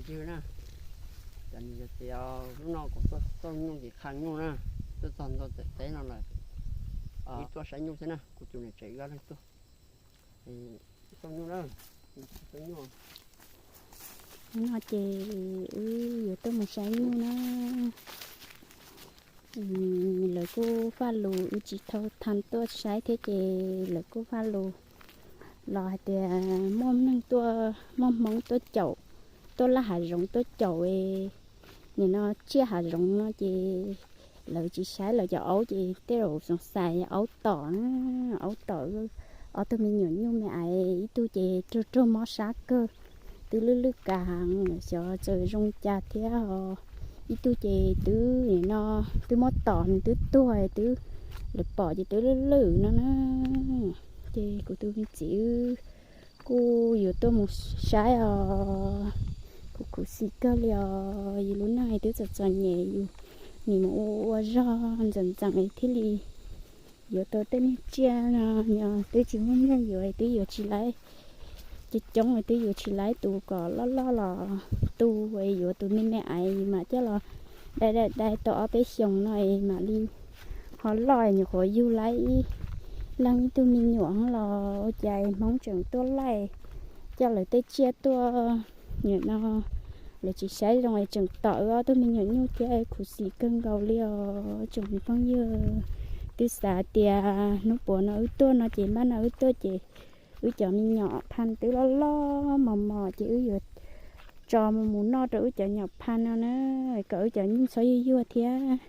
Yog na, ces nws tias lub no kuv tuaj xauj nyuj ces qha nyuj na, tuaj txog ntua txawm teb no lawm, wb tuaj saib nyuj thiab na, kuv tus niam tsev wb ob leeg tuaj xauj nyuj na, xauj nyuj. No ces wb yuav tuaj mus saib nyuj na. Lawv kuj faj lus, wb tsis tau tha tuaj saib thiab ces lawv kuj faj lus los hais tias muaj neeg tuaj, muaj Hmoob tuaj caum, tuaj laj hav zoov tuaj caum, nim no tsiaj hav zoov no ces lawv tsis saib lawv cov aub ces tej zaum xoom xais aub tom, aub tom ob tug me nyuam nyuj me aiv, ib tug ces raug raug mob sab kawg, twb lwj lwj kas heev, xyov txawm zoo cas thiab os. Ib tug ces twb nim no twb muab tom nws twb tuag twb, lawv pom ces twb lwj lwj no na. Ces kuv tus me txiv kuj yuav tuaj mus saib os, kuv khuv xim kawg li os, yus lub neej twb txom txom nyem, yus nim mus ua ua zog ntxeem ntxeem thiaj li yuav tau tej niag tsiaj no, twb tsis muaj nyiaj yuav twb yuav tsis laib, coob coob twb yuav tsis laib tus kom loj loj los tu, yuav tus me me aiv mam coj los dai dai dai tau ob peb xyoos no es mam li ho loj, nyuam qhuav yug laib ib leeg ib tug me nyuam los ua cas Hmoob tseem tuaj laij, coj lawv tej tsiaj tuaj, nim no lawv tsis saib zoo es tseem tom wb ob tug me nyuam nyuj thiab, khuv xim kawg nkaus li os tsoom me phooj ywg. Twb xav tias hnub puas no wb tuaj no ces npaj no wb tuaj ces wb cov me nyuam phaj twb loj loj mos mos ces wb yuav tso mus mus noj rau wb cov nyuam phaj no na, kom wb cov nyuj txhob yuag yuag thiab.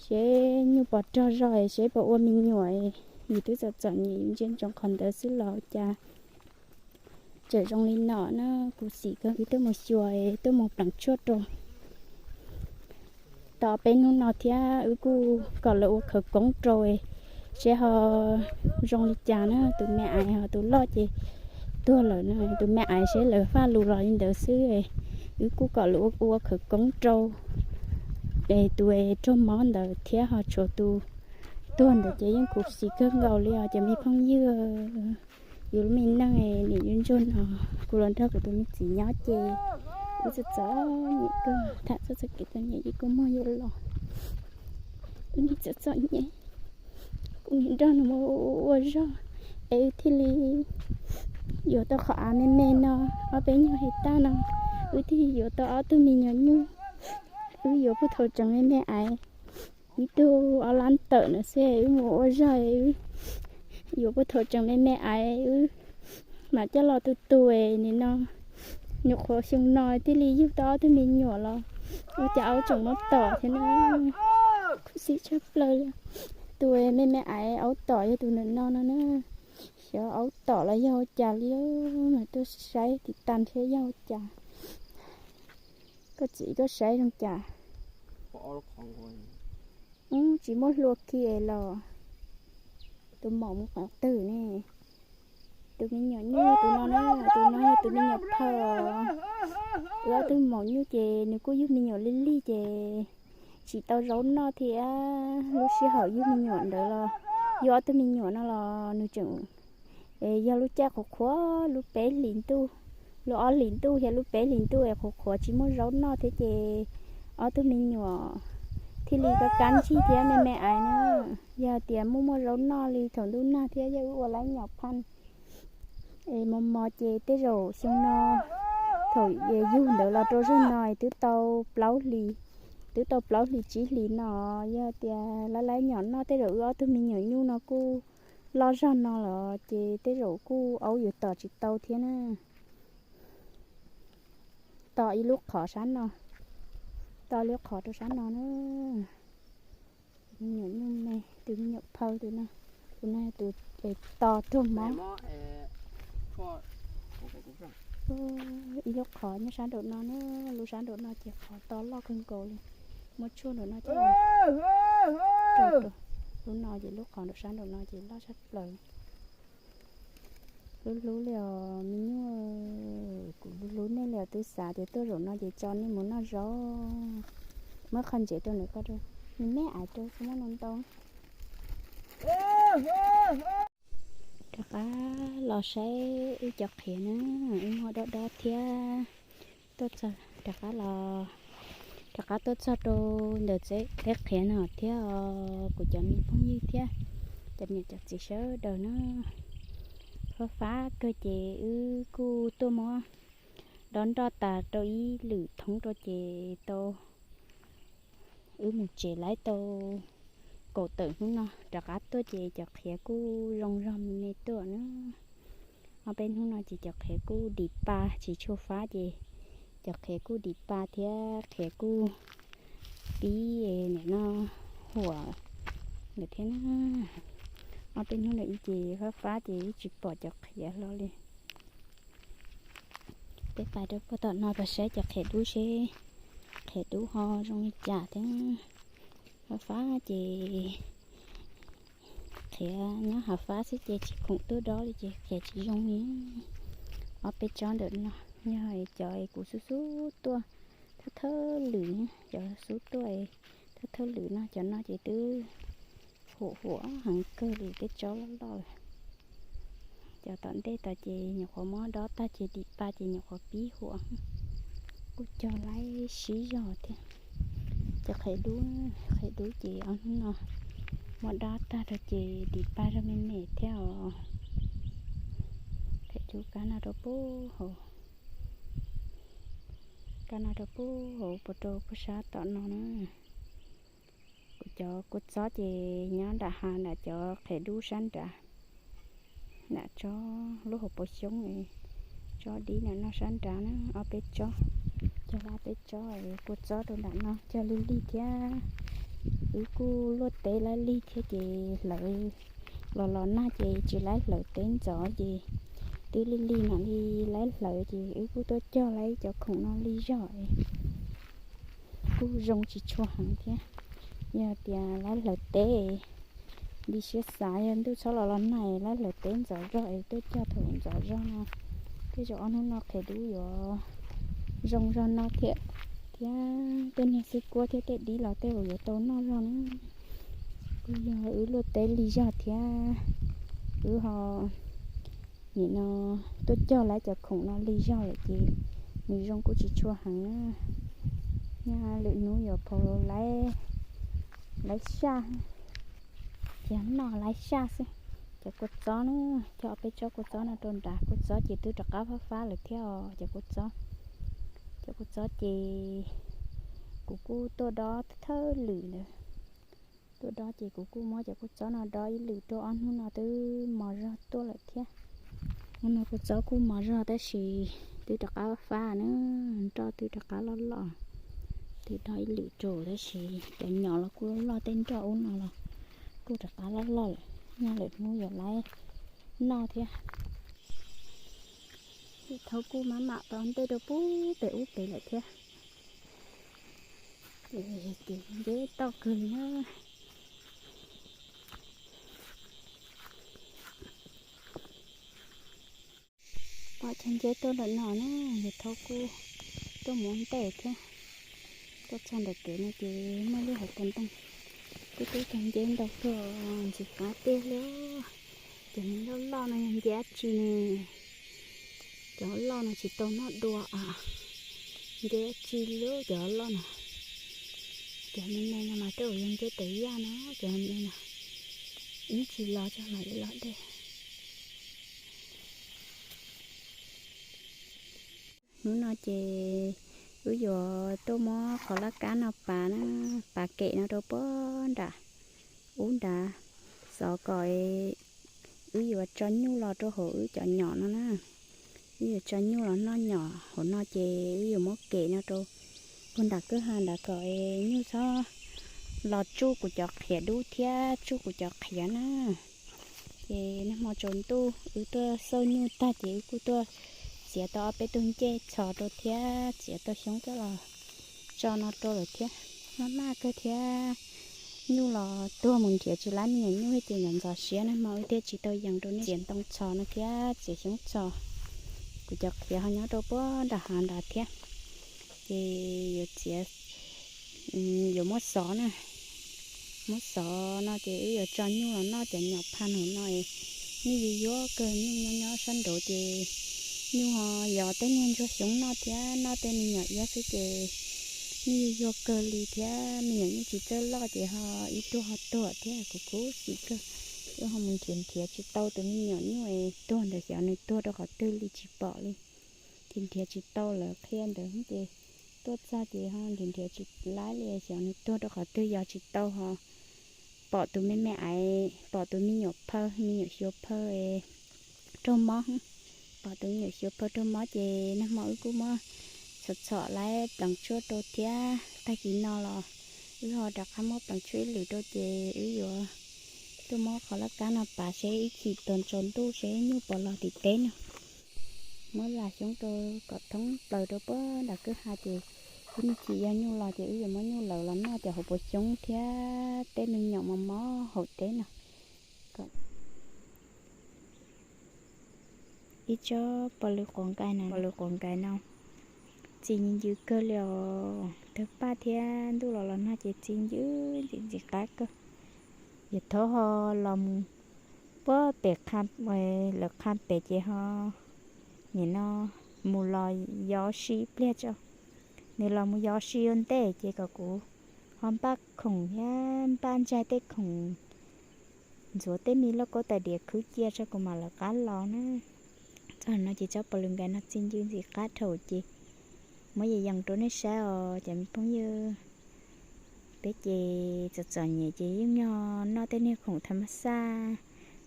Seb nyuj puas rog zog, seb puas ua me nyuam, yus twb txom txom nyem ntsia ntsoov qhov ntawd xwb los cas tseem zoo li no na. Kuv xim kawg, wb tuaj mus xyuas, tuaj mus pleev tshuaj rau tau peb hnub no thiab, wb kuj kom lawv ua khawv koob rau seb ho zoo li cas na. Tus me aiv ho tus loj ces tuag lawm no, tus me aiv seb lawv faj lus los li ntawd xwb, wb kuj kom lawv ua khawv koob rau tus raug mob ntawd thiab ho tshuav tus tuag ntawd ces yeej khuv xim kawg nkaus li os cov me phooj ywg. Yus lub me neej nim yuav ntsuag no, kuv los nrog kuv tus me txiv nyob ces wb txom txom nyem kawg, tham txog txoj kev txom nyem ces kuv muag yuav los. Wb nim txom txom nyem, kuv nim nrog nws mus ua zog es wb thiaj li yuav tau qhov av me me no, ob peb nyuag hais tag no wb thiaj yuav tau ob tug me nyuam nyuj. Wb yuav puag thaum tseem me me aiv, ib tug ob lab tawm no xwb wb mus ua zog, wb yuav puag thaum tseem me me aiv wb mam coj los tu tu, nim no nyuam qhuav xyoo no thiaj li yug tau ob tug me nyuam los ua cas aub tseem muab tom thiab na. Khuv xim tshaj plaws li. Tus me me aiv aub tom yog tus ntawm no no na. Xyov aub tom los yog ua cas li, mas tuaj saib tiv tas thiab yog ua cas. Koj txiv koj saib zoo cas? Ub, tsis muaj hlua kiag los. Tus maum mus qhov twg ne? Tus me nyuam nyuj tus no na, tus no yog tus me nyuam phauj. Wb ob tug maum nyuj ces nws kuj yug me nyuam lig lig ces tsis tau zaub noj thiab. Lub sij hawm yug me nyuam ntawd los, yug ob tug me nyuam no los nws tseem, es yog lub caij qhuav qhuav lub peb hlis ntuj, lub ob hlis ntuj thiab lub peb hlis ntuj es qhuav qhuav tsis muaj zaub noj thiab ces ob tug me nyuam thiaj li kab kab ntsig thiab me me aiv na. Yog tias muaj muaj zaub noj li thaum ntuj nag thiab yog wb ua laib nyom phaj es mos mos ces tej zaum xyoo no thaum yug ntawd los rau zaum no twb tau plaub hlis, twb tau plaub hlis tsib hlis no. Yog tias laib laib nyom noj tej zaum wb ob tug me nyuam nyuj no kuj loj zog no los ces tej zaum kuj aub yuav tom tsis tau thiab na. Tom ib lub qhov sab no, tom ib lub qhov rau sab no na. Tus me nyuam nyuj me, tus me nyuam phauj tus no, tus no tus tos raug mob. Ib lub qhov nyob sab nraum no na, lub sab nraum no ces qhov to loj kawg nkaus li. Muab tshuaj nraum no ces, lub no ces lub qhov nraum sab nraum no ces loj tshaj plaws. Hlub hlub li os me nyuam, kuv hlub hlub nej li os, twb xav tias tuaj zaum no ces tso nej mus noj zaub. Muab qhov ntsev rau nws koj, nws me aiv rau tsis muaj no ntau. Rov qab los saib wb cov qhiav na, wb muag dob dob thiab. Tuaj txog rov qab los, rov qab tuaj txog rau ntawm teb qhiav no thiab os kuv cov me phooj ywg thiab cov niam cov txiv sawv daws na. Fab fab kawg ces wb kuj tuaj muab dob nroj tas rau ib lwm thoob rau ces tau wb mus tsev laib tau kaum tawm hnub no rov qab tuaj ces cov qhiav kuj zoo zog me me tuaj na. Ob peb hnub no ces cov qhiav kuj dim pa tsis tshua fab ces cov qhiav kuj dim pa thiab qhiav kuj pib nim no huam lawm thiab na. Ob peb hnub no ib ces fab fab ces wb tsis pom cov qhiav hlo li. Peb pais rau puag tom no rau saib cov qhiav dub seb qhiav dub ho zoo li cas thiab. Fab fab ces qhiav nyob hav fab xwb ces tsis khoom tuaj dob li ces qhiav tsis zoo li. Ob peb tsob ntawm no yog cov kuv xub xub tuaj thawj thawj lwm, cov xub tuaj thawj thawj lwm no cov no ces twb huam huam heev kawg li tej tsob loj loj lawm. Cov tom ntej tod ces nyuam qhuav muab dob tag ces dim pa ces nyuam qhuav pib huam, kuj cog laib sib zog thiab. Cov qhiav dub, qhiav dub ces ob hnub no muab dob tag rau ces dim pa zog me me thiab os. Qhiav dub kab no rau puag hauv, kab no rau puag hauv puas rau puag sab tom no na. Kuv cov kua txob ces nyob nram hav nram cov qhiav dub sab nrad, nram tsob lub hauv paus xyoob, tsob dib nram no sab nrad na, ob peb tsob, cog ob peb tsob kua txob rau nram no cog lig lig thiab. Wb kuj luaj teb laib lig thiab ces hlawv los los nag ces tsis laib hlawv teb ntxov ces twb lig lig mam li laib hlawv ces wb kuj tuaj cog laib cov khoom no lig zog kuj zoo tsis tshua heev thiab. Yog tias laib hlawv teb, li siab xav yog ntuj txhob los los nag laib hlawv teb ntxov zog es tuaj cog thaum ntxov zog no, tej zaum ob hnub no qhiav dub yuav zoo zog no thiab, thiab tej niag xwb kuab thiab tej dib los tej zaum yuav tau noj zog na. Kuj yog wb luaj teb lig zog thiab, wb ho nim no tuaj cog laib cov khoom no lig zog lawm ces nws zoo kuj tsis tshua heev na. Nyob lwm hnub yuav phau laib, laib saj, ces noj laib saj xwb. Cov kua txob na, cog ob peb tsob kua txob no rau nrad, kua txob ces twb rov qab fab fab lawm thiab os cov kua txob. Cov kua txob ces kuv kuj tuaj dob thawj lwm lawm. Tuaj dob ces kuv kuj muab cov kua txob no dob ib lwm rau ob hnub no twb mos zog tuaj lawm thiab. Hnub no kua txob kuj mos zog tab sis twb rov qab fab na, nroj twb rov qab loj loj. Twb dob ib lwm rau tab sis cov nyom los kuj loj loj, tej nroj ub no los kuj rov qab loj loj lawm, nyob lwm hnub yuav laib noj thiab. Thaub kuj maj mam tau ntej rau pub pem ub pem lawm thiab. Ces nceb toj kawg li na. Pom cov nceb tuaj lawm no na, yawg Thaub kuj tuaj mus ntej thiab. Tuaj txog ntawm kev no ces muaj lub hauv paus ntoo, twb twb cov nceb ntau kawg, ntxim qab tiag li. Cov me loj loj no yog nceb dab tsi ne? Cov loj no tsis tau noj dua a. Nceb dab tsi li cov loj no? Cov me me no mas tej zaum yog nceb tes yaj no, cov me no ib tsis los tso mam li los dej. Hnub no ces wb yuav tuaj muab qhov laj kab no pav na, pav kem no rau puag nram ub nrad, xov kom wb yuav tso nyuj los rau hauv wb cov nyom no na. Wb yuav tso nyuj los noj nyom hauv no ces wb yuav muab kem no rau puag nram kwj ha nrad kom nyuj txhob los tsuj kuv cov qhiav dub thiab tsuj kuv cov qhiav na. Ces nag hmo tsaus ntuj wb tuaj xauj nyuj tag ces wb kuj tuaj txiav tau ob peb tug ncej txhos rau thiab txiav tau xyoob coj los tso no rau lawm thiab. Maj maj kawg thiab, nyuj los tuag mus nrhiav tsis lab me nyuam nyuj ces ntxhov ntxhov siab, nag hmo wb thiaj tsis tau yees rau nej txiav ntoo txhos no thiab txiav xyoob txhos. Kuv cov qhiav ho nyob rau puag nram hav nrad thiab. Ces yuav txiav, yuav muab xov na, muab xov no ces wb yuav tso nyuj los noj cov nyom pha hauv no. Nyuj yuav yuav kawg, nyuj nyob nyob sab nraud ces Nyuj ho yog tej niag ntsuag xyoob noj thiab noj tej me nyuam iab xwb ces nyuj yuag kawg li thiab me nyuam nyuj tsis txawj loj ces ho ib tuag ho tuag thiab kuv khuv xim kawg. Wb ho mus nrhiav nrhiav tsis tau tus me nyuam nyuj es tuag ntawd xyov nws tuag rau qhov twg li tsis pom li. Nrhiav nrhiav tsis tau lawv qhia ntawd ces tuaj txog ces ho nrhiav nrhiav tsis laib li xyov nws tuag rau qhov twg yog tsis tau ho pom tus me me aiv, pom tus me nyuam phaw, me nyuam xyuas phaw raug mob, pom tus me nyuam xyuas phaw raug mob ces nag hmo wb kuj muab txhom txhom laib pleev tshuaj rau thiab tag kis no los wb ho rov qab muab pleev tshuaj ib lwm rau ces wb yuav tuaj muab qhov laj kab no pav seb ib chim tuaj tsaus ntuj seb nyuj puas los tim teb no. Muab lam xyoob rau kom thoob plaws rau puag nram kwj ha ces ib me chim yog nyuj los ces wb yuav muab nyuj lawv los noj cov hauv paus xyoob thiab tej me nyuam mos mos hauv teb no. Ib tsob pos lw quav nqaim na, pos lw quav nqaim no txi ncw ncw kawg li os. Tawg paj thiab ntuj los los nag ces txi ncw ncw ntxim ntxim qab kawg. Yog thaub ho los mus puag pem, lawv qha pem ces ho nim no mus los yos si pliag tso. Nws los mus yos si ua ntej ces kom kuv ho npaj khoom thiab npaj ntsaig tej khoom ntxuav tej me lauj kaub tais diav khwb cia tso kuv mam lawv qab los na. Txog no ces tsob pos lw nqaim no txi ncw ntxim qab dhau ces muab yees yees rau nej saib os cov me phooj ywg. Peb ces txom txom nyem ces yeej nyob noj tej niag khoom tham mas xaj,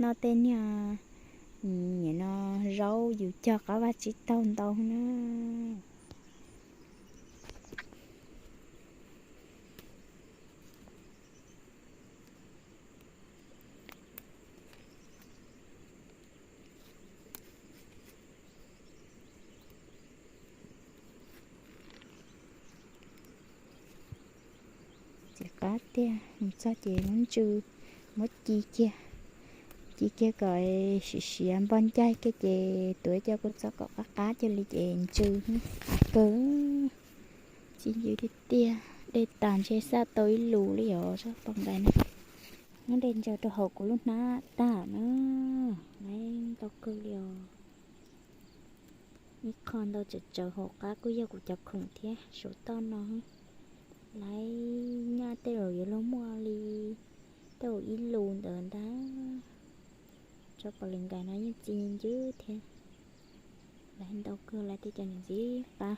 noj tej niag nim no zaub yus cog qab vaj tsib taug ntau na. Ntxim qab tiag, mus txog ces muab ntsw, muab ci kiag, ci kiag kom siav siav npog ncaig kiag ces tuav cov kua txob kom qab qab kiag li ces ntsw qab kawg. Txi ncw tiag tiag, dej tas ntshe xaj tau ib lus li os tsob pos nqaim no. Muab dej ntsaws rau hauv kuv lub hnab tag na, laiv ntau kawg li os. Ib qho ntau tsawv tsawv hauv qab kuj yog kuv cov khoom thiab saum toj no. Laiv nyaj tej zaum yuav luag muaj li tej zaum ib lus ntawd ntag. Tsob pos lw nkaim no yeej txi ncw thiab. Laiv ntau kawg laiv tej cov ntxim qab.